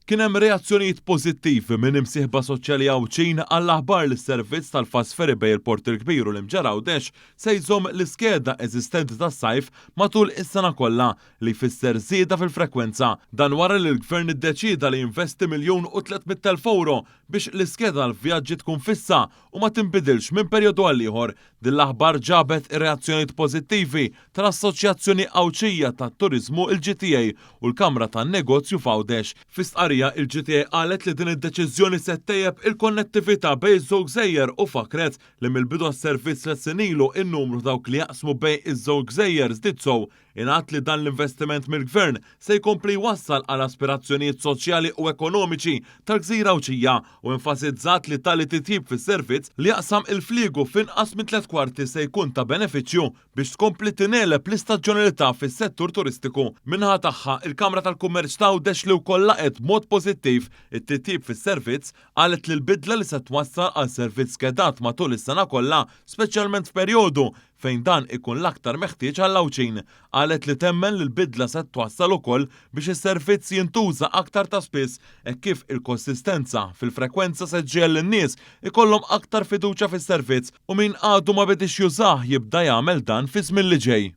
Kien hemm reazzjonijiet pożittivi minn imsieħba soċjali Għawdxin għall-aħbar li s-servizz tal-fast ferry bejn il-Port il-Kbir u l-Imġarr Għawdex se jżomm l-iskeda eżistenti tas-sajf matul is-sena kollha, li jfisser żieda fil-frekwenza. Dan wara li l-Gvern iddeċieda li jinvesti 1,300,000 ewro biex l-iskeda tal-vjaġġi tkun fissa u ma tinbidilx minn perjodu għal ieħor. Din l-aħbar ġabet reazzjonijiet pożittivi tal-Assoċjazzjoni Għawdxija tat-Turiżmu, il-GTA, u l-Kamra tan-Negozju f'Għawdex. Fi stqarrija, il-GTA qalet li din id-deċiżjoni se ttejjeb il-konnettività bejn iż-żewġ gżejjer u fakkret li mill-bidu għas-servizz tliet snin ilu n-numru ta' dawk li jaqsmu bejn iż-żewġ gżejjer żdied sew. Ingħad li dan l-investiment mill-Gvern se jkompli jwassal għal aspirazzjonijiet soċjali u ekonomiċi tal-gżira Għawdxija u enfasizzat li tali titjib fis-servizz li jaqsam il-fliegu f'inqas minn tliet kwarti se jkun ta' benefiċċju biex tkompli tingħeleb l-istaġjonalità fis-settur turistiku. Min-naħa tagħha, il-Kamra tal-Kummerċ t'Għawdex li wkoll laqgħet b'mod pożittiv it-titjib fis-servizz qalet li l-bidla li se twassal għal servizz skedat matul is-sena kollha, speċjalment f'perjodu fejn dan ikun l-aktar meħtieġ għall-Għawdxin. Qalet li temmen li l-bidla se twassal ukoll biex is-servizz jintuża aktar ta' spiss hekk kif il-konsistenza fil-frekwenza se ġġiegħel lin-nies ikollhom aktar fiduċja fis-servizz u min għadu ma bediex jużah jibda jagħmel dan fi żmien li ġej.